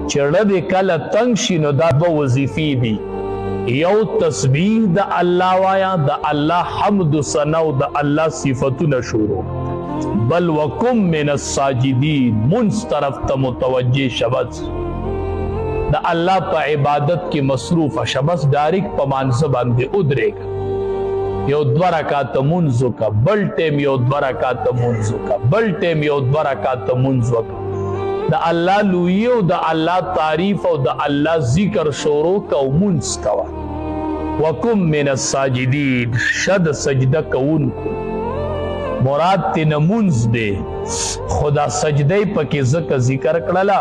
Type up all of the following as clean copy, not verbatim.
چې ړه دې کله تنګ شي نو دا دوه وظیفې دي، یو تسبیح د الله وایا، د الله حمد و ثنا او د الله صفتونه شروع، بل وکم من الساجدین، منځ طرف ته متوجه شه، بس د الله په عبادت کې مصروف شه، بس ډایرک په مانځه باندې ودرېږه، یو دوه رکعاته مونځ وکړه، بل ټیم یو دوه رکعاته مونځ وکړه، بل ټیم یو دوه رکعاته مونځ وکړه، د الله لویي او د الله تعریف او د الله ذکر شروع که او مونځ کوه. وکم من الساجدین، شه د سجده کوونکو، مراد تې نه مونځ دی، خو دا سجده یې پکې ځکه ذکر کړله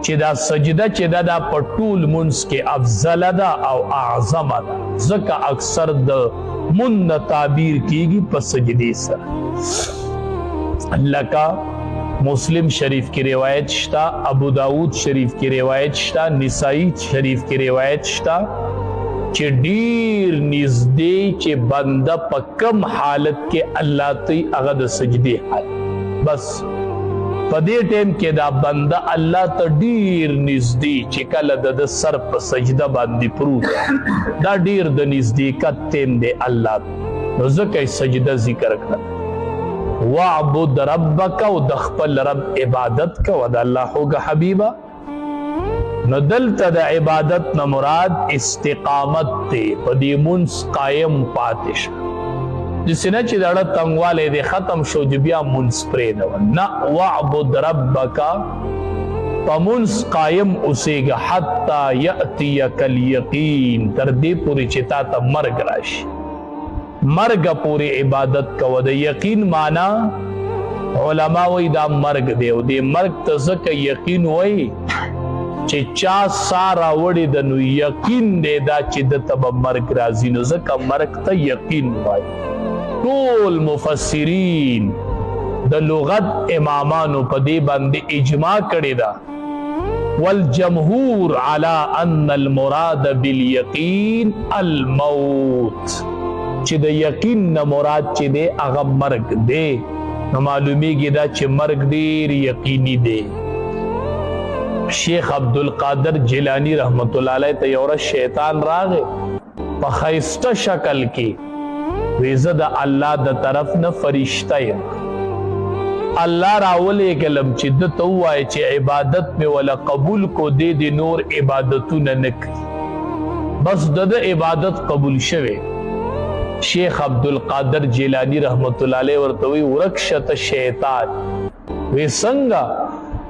چې دا سجده چې ده دا په ټول مونځ کې افضله ده او اعظمه ده، ځکه اکثر د مونځ نه تعبیر کیږي په سجدې سره. لکه مسلم شریف کې روایت شته، ابو داود شریف کې روایت شته، نسائی شریف کې روایت شته چې ډیر نږدې چې بنده په کم حالت کې الله ته هغه د سجدې حال، بس په دې ټیم کې دا بنده الله ته ډیر نږدې چې کله د سر په سجده باندې پروت، دا ډیر د نزدېکت ټیم دی الله، نو ځکه یې سجده ذکر کړه. واعبد ربک، او د خپل رب عبادت کوه، د الله خوږه حبیبه. نو دلته د عبادت نه مراد استقامت دی، په دې مونځ قایم پاتې شه، داسې نه چې د اړه تنګوالی دی ختم شو چې بیا مونځ پرېږده، نه، واعبد ربک، په مونځ قایم اوسېږه حتی یأتیک الیقین، تر دې پورې چې تا ته مرګ راشي، مرګ پورې عبادت کوه. د یقین معنا علما وایي دا مرګ دی، او دې مرګ ته ځکه یقین وایي چې چا سا راوړې ده نو یقین دی دا چې ده ته به مرګ راځي، نو ځکه مرګ ته یقین وایي. ټول مفسرین د لغت امامانو په دې باندې اجماع کړې ده، والجمهور على ان المراد باليقين الموت، چې د یقین نه مراد چې دی هغه مرګ دی، نو معلومیږي دا چې مرګ ډیر یقیني دی. شیخ عبد القادر جیلانی رحمت الله علیه ته یو ورځ شیطان راغی په ښایسته شکل کې، وی زه د الله د طرف نه فرشته یم، الله راولېږلم چې ده ته ووایه چې عبادت مې وله قبول کو، دې دې نور عبادتونه نه کوي، بس د ده عبادت قبول شوی. شیخ عبدالقادر جیلانی رحمت الله علیه ورته وی ورک شه ته شیطان. وی څنګه؟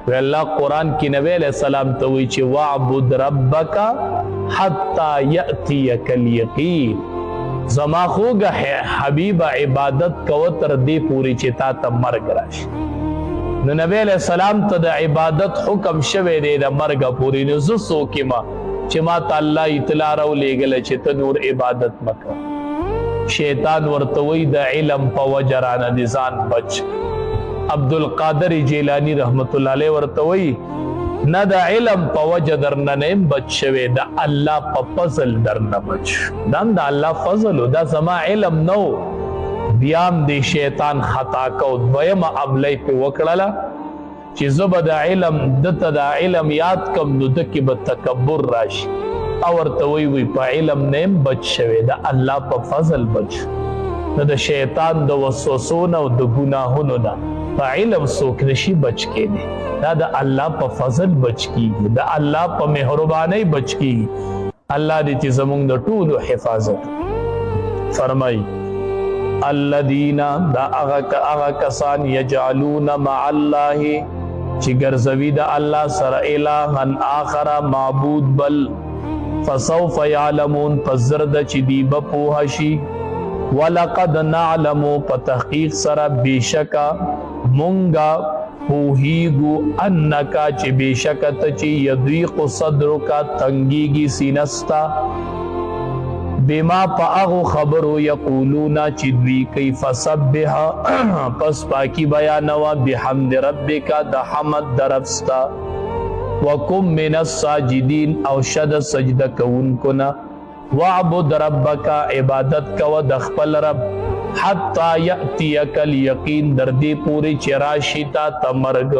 وی الله قرآن کې نبی علیہ السلام ته وی چې واعبد ربک حتی یأتیک الیقین، زما خوږه حبیب عبادت کوه تر دې پورې چې تا ته مرګ راشي. نو نبی علیہ السلام ته د عبادت حکم شوی دی د مرګ پورې، نو زه څوک یم چې ما ته الله اطلاع راولېږله چې ته نور عبادت مه کوه؟ شیطان ورته وایي د علم په وجه رانه دې ځان بچ. عبدالقادر جیلانی رحمت الله علیه ورته وایي نه د علم په وجه درنه نه یم بچ شوی، د الله په فضل درنه بچ، دا هم د الله فضل و، دا زما علم نه و. بیا هم دې شیطان خطا کو، دویمه عمله یې پرې وکړله چې زه به د علم ده ته دا علم یاد کم نو ده کې به تکبر راشي، او ورته وایي وي په علم نه یم بچ شوی، د الله په فضل بچ شو. نو د شیطان د وسوسو نه او د ګناهونو نه په علم څوک نشي بچ کېدی، دا د الله په فضل بچ کیږي، د الله په مهربانۍ بچ کیږي. الله دې چې زمونږ د ټولو حفاظت فرمایي. الذين دا هغه کسان یجعلون مع الله چې ګرځوي د الله سره الهن آخر معبود بل، فسوف يعلمون پس زرد چې دی به پوه شي. ولقد نعلم په تحقیق سره بشکا مونږه پوهیږو، انک چې بېشکه ته چې یضیق صدرک تنګیږي سینه ستا، بما په هغو خبرو یقولون چې دوی کوي، فسبح پس پاکي بیانوه بحمد ربک د حمد د رب ستا، وکم من الساجدین او شه د سجده کوونکو نه، واعبد ربک عبادت کوه د خپل رب، حتی یأتیک الیقین در دې پورې چې راشي تا ته مرګ.